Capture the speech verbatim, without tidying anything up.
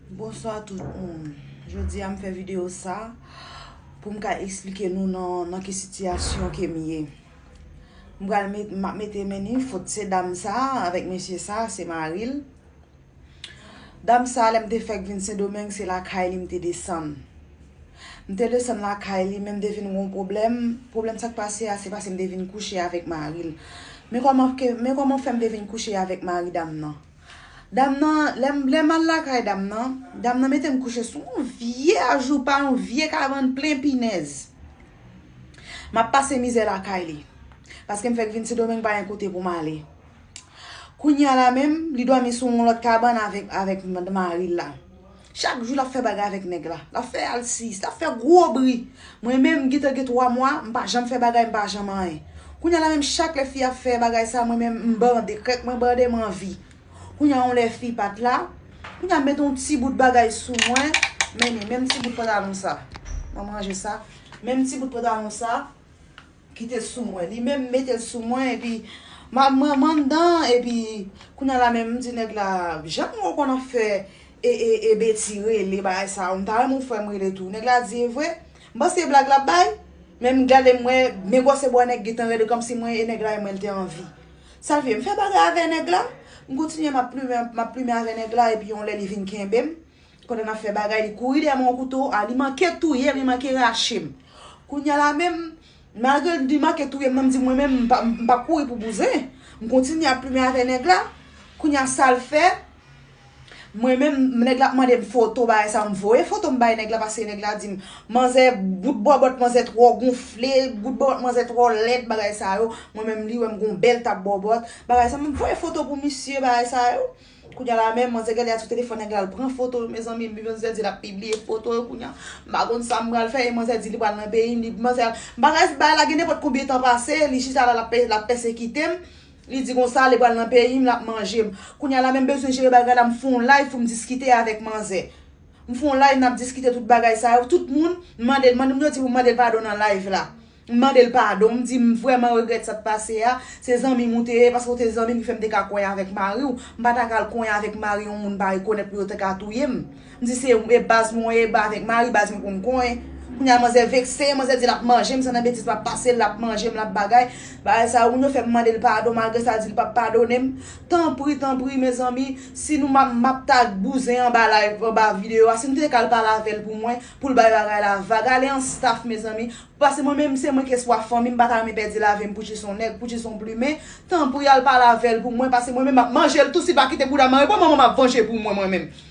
Bonswa tout moun. Jodi a m fè videyo sa pou m ka eksplike nou nan, nan ki sitiyasyon ke m ye. M pral met, m ap mete men ni fot se dam sa avèk mesye sa, se mari l. Dam sa, lè m te fèk vin Sendomeng, se lakay li m te desann. M te desann lakay li, men m te vin gen yon pwoblèm. Pwoblèm sa k pase a, se paske m te vin kouche avèk mari l. Men kòman ke, men kòman fè m te vin kouche avèk mari dam nan. Dam nan, lè m, lè m al lakay dam nan, dam nan mete m kouche sou yon vye ajoupa, yon vye kabann plen pinèz. M ap pase mizè lakay li. Paske m fèk vin Sendomeng, pa gen kote pou m ale. Kounye a la menm, li dòmi sou yon lòt kabann avèk, avèk mari l la. Chak jou l ap fè bagay avèk nèg la. L ap fè alsis, l ap fè gwo bri. Mwen menm, gentan gen twa mwa, m pa janm fè bagay, m pa janm anyen. Kounye a la menm, chak lè fi ap fè bagay sa, mwen menm, m bande, krèk mwen bande, m anvi. Kounye a yon lè fi pa t la, kounye a m mete yon ti bout bagay sou mwen, men ni menm ti bout pantalon sa. Mwen ranje sa. Menm ti bout pantalon sa ki te sou mwen. Li menm mete l sou mwen, epi m ap m anndan, epi kounye a la menm m di nèg la, jan m wè w konn ap fè e, e, e Beti rele bagay sa yo, m ta renmen w fè m rele tou. Nèg la di, e vre? M panse blag l ap bay, men m gade m wè, men gwosè bwa nèg gentan rele kòmsi mwen e nèg la e mwen l te anvi. Sa l fè, m fè bagay avè nèg la, m kontinye m ap plimen, m ap plimen avè nèg la, epi yon lè li vin kenbe m. Pandan n ap fè bagay, li kouri dèyè mwen yon kouto, a, li manke touye m, li manke rache m. Kounye a la menm, malgre li manke touye m nan, m di mwen menm, m pa, m pa kouri pou bouzen. M kontinye ap plimen avè nèg la. Kounye a sa l fè, mwen menm, nèg la ap mande m foto, bagay sa, m voye foto m bay nèg la, paske nèg la di m, manzè, bout bòbòt manzè twò gonfle, bout bòbòt manzè twò lèd, bagay sa yo. Mwen menm, li wè m gon bèl tap bòbòt, bagay sa, m voye foto pou misye, bagay sa yo. Kounye a la menm, manzè gade a sou telefòn nèg la, l pran foto yo, mezanmi, epi manzè di l ap pibliye foto yo kounye a. M pa konn sa m pral fè, e manzè di li pral nan peyi m, li, manzè, m pa ka bay la gen nenpòt konbyen tan pase, li chita la, l ap pè-, l ap pèsekite m. Li di konsa, li pral nan peyi m, l ap manje m. Kounye a la menm, bezwen jere bagay la, m fè yon live pou m diskite avèk manzè. M fè yon live, n ap diskite tout bagay sa yo, tout moun, m mande l, mande moun yo di pou m mande l padon nan live la. M mande l padon, m di m vrèman regrèt sa k pase a. Se zanmi m ou te ye, paske w te zanmi m ki fè m te ka konyen avèk mari w. M pa ta ka al konyen avèk mari yon moun m pa rekonèt pou yo te ka touye m. M di se e baz mwen ye, ba avèk mari, baz mwen pou m konyen. Kounye a manzè vekse, manzè di l ap manje m, se nan betiz m ap pase l, l ap manje m, l ap bagay. Bagay sa yo, moun yo fè m mande l padon, malgre sa l di l p ap padone m. Tanpri, tanpri, mezanmi, si nou m ap, m ap tag bouzen anba live, anba videyo a, si nou te ka al pale avè l pou mwen, pou l bay bagay la vag, ale an staff, mezanmi. Paske mwen menm, se mwen ki espwa fanmi m, m pa ta renmen pèdi lavi m pou jis yon nèg, pou jis yon plimen. Tanpri, al pale avè l pou mwen, paske mwen menm, m ap manje l tousuit, pa kite bouda mare, bon, manman m ap vanje pou mwen, mwen menm.